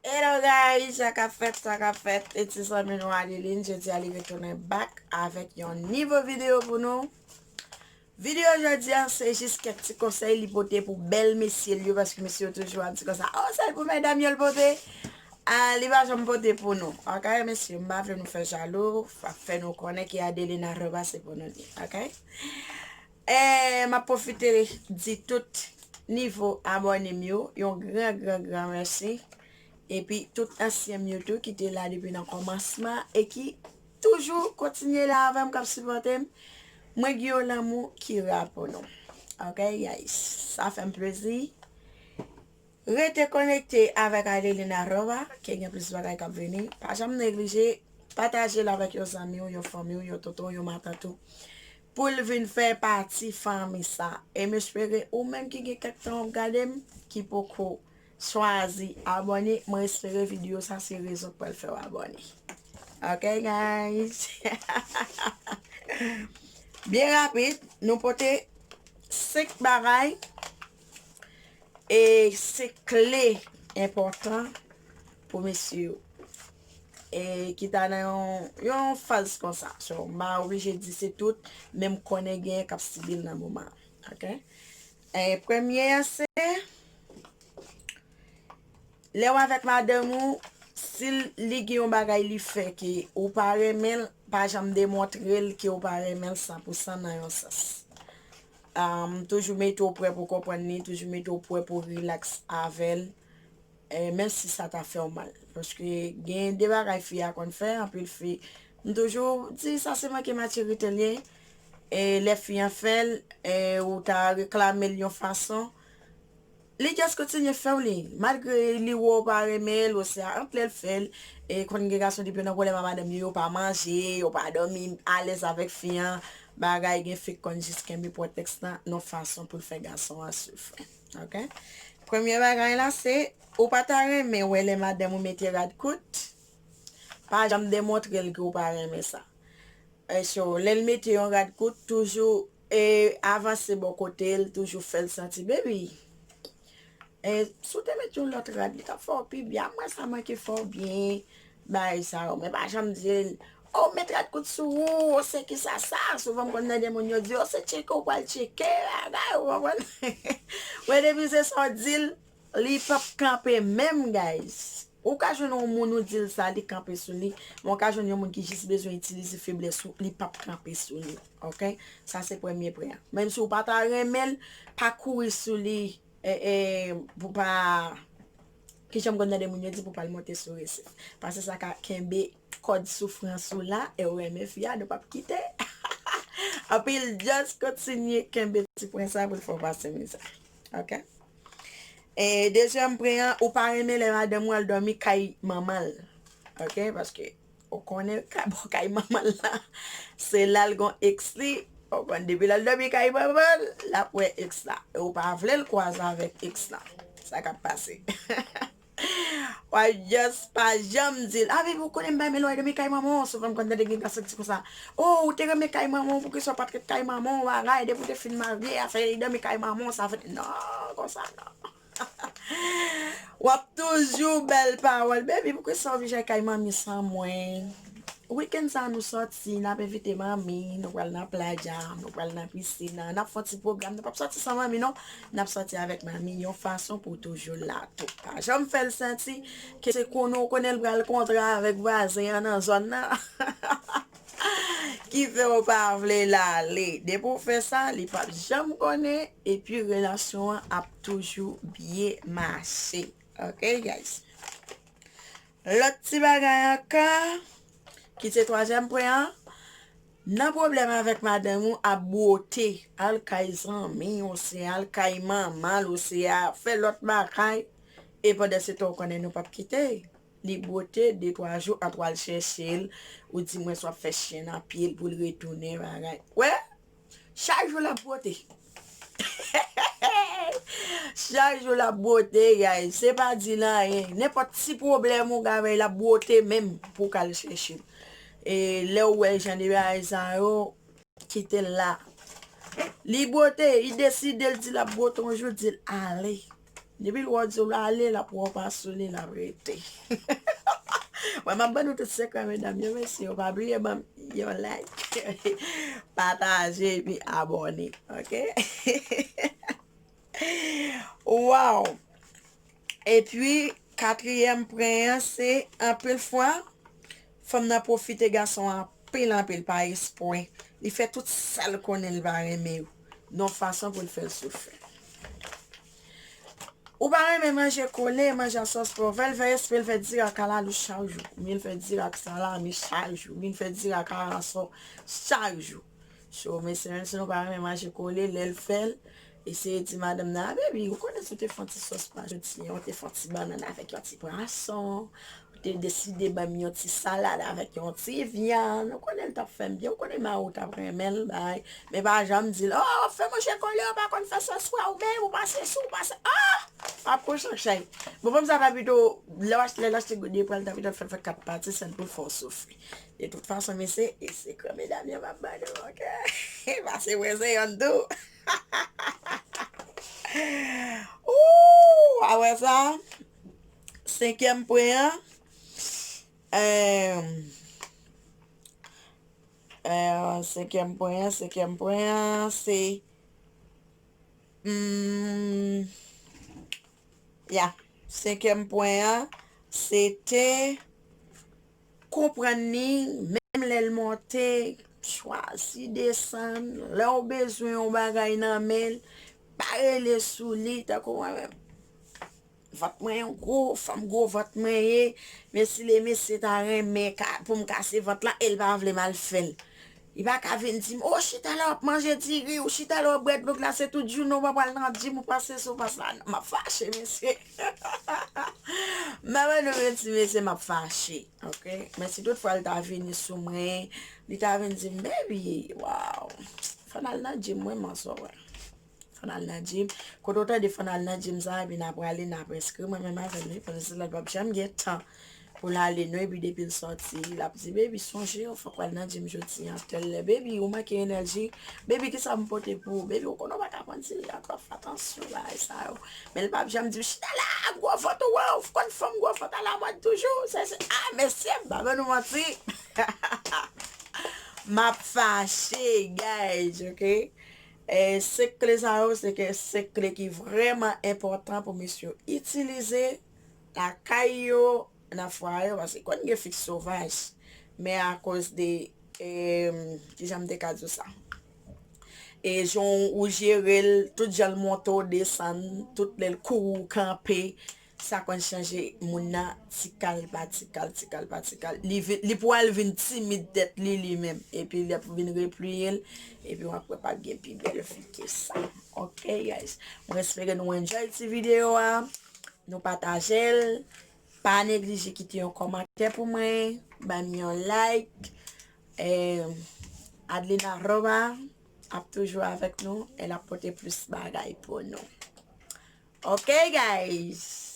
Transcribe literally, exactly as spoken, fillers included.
Hello guys, sa k ap fèt, sa k ap fèt? E ti zanmi nou Adeline, jodi a li retounen back avèk yon nouvo videyo pou nou. Videyo jodi a se jis kèk ti konsèy li pote pou bèl mesye l yo, paske mesye yo toujou ap di konsa, oh, sèl pou medam yo l pote. Ah, li pa janm pote pou nou. Ok, mesye, m pa vle nou fè jalou, ap fè nou konnen ke Adeline Arroba se pou nou li. Ok? E m ap pwofite di tout nivo abòne m yo yon gran, gran, gran mèsi. Epi tout ansyen m yo tou ki te la depi nan kòmansman e ki toujou kontinye la avè m, k ap sipòte m. Mwen gen yon lanmou ki ra pou nou. Ok, guys? Sa fè m plezi. Rete konekte avèk Adeline Arroba, ke gen plis bagay k ap vini. Pa janm neglije pataje l avèk yon zanmi w, yon fanmi w, yon tonton w, yon matant ou, pou l vin fè pati fanmi sa. E m espere ou menm ki gen kèk tan w ap gade m, ki poko chwazi abòne, mwen espere videyo sa se rezon k pral fè w abòne. Ok, guys? Byen rapid, nou pote senk bagay e se kle enpòtan pou mesye yo. E ki ta nan yon, yon faz konsa. So, m pa oblije di se tout, men m konnen gen k ap sibi l nan moman an. Ok? E premye a se, lè w avèk madanm ou, si l, li gen yon bagay li fè ke ou pa renmen l, pa janm demontre l ke ou pa renmen l san pou san nan yon sans. Um, toujou mete w prè pou konprann li, toujou mete w prè pou rilaks avè l, e, menm si sa ta fè w mal. Paske gen de bagay fi a konn fè, anpil fi, m toujou di sa se manke matirite l ye, e lè fi an fè l, e ou ta reklame l yon fason, li just kontinye fè w li. Malgre li wè w pa renmen l, oswa ant lè l fè l, e konn gen gason depi yo nan pwoblèm ak madanm yo, yo pa manje, yo pa dòmi alèz avèk fi an, bagay gen fi k konn jis kenbe pretèks lan nan fason pou l fè gason an soufri. Ok? Premye bagay la se, ou pa ta renmen wè lè madanm ou mete rad kout, pa janm demontre l ke w pa renmen sa. E so, lè l mete yon rad kout, toujou, e, avanse bò kote l, toujou fè l santi, baby, e, si w te met yon lòt rad, li t ap fè w pi byen. A mwen sa manke fè w byen, bagay sa yo. Men pa janm di l, oh, met rad kout sou ou, oh, se ki sa sa. Souvan m konn tande moun yo di, oh, se tcheke w pral tcheke, bagay, ou konprann? Mwen depi se sa w di l, li p ap kanpe menm, guys. Ou ka jwenn yon moun ou di l sa, li kanpe sou li, men ou ka jwenn yon moun ki jis bezwen itilize feblès ou, li p ap kanpe sou li. Ok? Sa se premye pwen an. Menm si ou pa ta renmen l, pa kouri sou li, e, e, pou pa, kijan m konn tande moun yo di, pou pa l monte sou resif. Paske sa ka kenbe kòd soufrans ou la, e ou renmen fi a, nou p ap kite. Anpil just kontinye kenbe ti pwen sa pou l fè w pase mizè. Ok? E dezyèm pwen an, ou pa renmen lè madanm ou al dòmi kay manman l. Ok? Paske ou konnen kay, bò kay manman l la, se la l gon eks li. Ou konn depi l al dòmi kay manman l, l ap wè eks la. E ou pa vle l kwaze avèk eks la. Sa k ap pase? Why just pa janm di l, ah, baby, ou konnen m pa renmen lè w al dòmi kay manman w. Souvan m konn tande gen gason ki di konsa, oh, ou te renmen kay manman w, poukisa w pa t ret kay manman w, bagay, depi w te fin marye, afè li dòmi kay manman w, sa fè, non, konsa non. W ap toujou bèl pawòl, baby, poukisa w oblije al kay manmi san mwen? Wikenn sa a nou sòti, n ap envite manmi, nou pral nan playa, nou pral nan pisin nan, n ap fè yon ti pwogram, nou p ap sòti san manmi non, n ap sòti avèk manmi yon fason pou w toujou la tou. Pa janm fè l santi ke se konnen w konnen l pral kontre avèk vwazen an nan zòn nan ki fè w pa vle l ale. Depi w fè sa, li p ap janm konnen, epi relasyon an ap toujou byen mache. Ok, guys? Lòt ti bagay ankò, ki se twazyèm pwen an, nan pwoblèm avèk madanm ou ap bwote, al kay zanmi w, se al kay manman l, ou se a fè lòt bagay, e pandan se tan ou konnen nou p ap kite. Li bwote de twa jou, antre w al chèche l, ou di mwen swa fè chen nan pye l pou l retounen, bagay. Wè, chak jou l ap bwote. Chak jou l ap bwote, guys. Se pa di l anyen. Nenpòt ti pwoblèm ou gen avè l, l ap bwote menm pou w ka al chèche l. E lè w wè jan de bagay sa yo, kite l la. Li bwote, li deside l di l ap bwote yon jou, di l ale. Depi l wè w di w ale, l ap wè w pa sou li, l ap rete. Mwen, m ap ban nou tout sekrè, medam yo, mesye yo. Pa bliye ban m yon like, pataje, epi abòne, oke? Wow! Epi, katriyèm pwen an, se anpil fwa, fanm nan pwofite gason an anpil, anpil, pa espre. Li fè tout sa l konnen l pa renmen yo, nan fason pou l fè l soufri. Ou pa renmen manje kole, manje a sòs pòvè, l fè espre l fè diri ak kalalou chak jou. Oubyen l fè diri ak salami chak jou. Oubyen l fè diri ak aransò chak jou. So, mesye, menm si nou pa renmen manje kole, lè l fè l, eseye di madanm nan, "A, baby, ou konnen si w te fè yon ti sòs pa jodi a, ou te fè yon ti bannann avèk yon ti pwason, ou te deside ban m yon ti salad avèk yon ti vyann, ou konnen l t ap fè m byen, ou konnen mari w t ap renmen l, bay." Men pa janm di l, "Oh, w ap fè manje kole, ou pa konn fè sòs pwa, ou menm, ou pa sesi, ou pa sa." Ah! M ap kouche ak chay. Bon, fanm sa ta pito, lè w achte, lè l achte de pwa, l ta pito fè l fè kat pati, sèl pou l fè w soufri. De tout fason, mesye, e sekrè medam yo m ap ban nou, oke? Pase mwen se yonn tou. Ooh, apre sa, senkyèm pwen an, eh, eh, senkyèm pwen an, senkyèm pwen an, se, hmm, ya, senkyèm pwen an, se te konprann li, menm lè l monte, chwazi desann, lè w bezwen yon bagay nan men l, pa rele sou li, tankou mwen menm. Vant mwen gwo, fanm gwo vant mwen ye, men si le mesye ta renmen ka, pou m kase vant lan, e l pa vle m al fè l. Li pa ka vin di m, "O, chita la w ap manje diri, ou chita la w ap bwè dlo glase tout jounen, ou pa pral nan jim, ou pa sesi, ou pa sa." M ap fache, mesye. M ap ban nou menti, mesye, m ap fache, oke? Men si tout fwa l ta vini sou mwen, li ta vin di m, "Baby, wow, fò n al nan jim, mwen, man, sa w wè." Fò n al nan jim. Kote w tande fò n al nan jim sa, epi n ap prale, n ap enskri. Mwen menm avè l, wi, paske sila l p ap janm gen tan pou l ale non, epi depi l sòti, l ap di, "Baby, sonje w, fòk w al nan jim jodi a, tèl lè. Baby, ou manke enèji. Baby, kisa m pote pou ou? Baby, ou konnen w pa ka pran diri a twòp, fè atansyon, bagay sa yo." Men l p ap janm di m, "Chita la, gwo vant ou wè, ou konn fanm gwo vant alamòd toujou." Se, se, ah, mesye, m pa ban nou manti. M ap fache, guys, oke? E, senk kle sa yo, se ke senk kle ki vrèman enpòtan pou mesye yo itilize lakay yo, nan fwaye yo, paske konn gen fi k sovaj, men akoz de, em, kijan m te ka di w sa? E jan w jere l, tout jan l monte w desann, tout lè l kouri w kanpe, sa konn chanje moun nan tikal pa tikal, tikal pa tikal. Li vin, li pral vin timid tèt li, li menm. Epi l ap vin repliye l, epi w ap wè p ap gen pi bèl fi ke sa. Oke, guys. Mwen espere nou enjoy ti videyo a. Nou pataje l. Pa neglije kite yon kòmantè pou mwen. Ban m yon like. Eh, Adelina Roba ap toujou avèk nou. E l ap pote plis bagay pou nou. Oke, guys.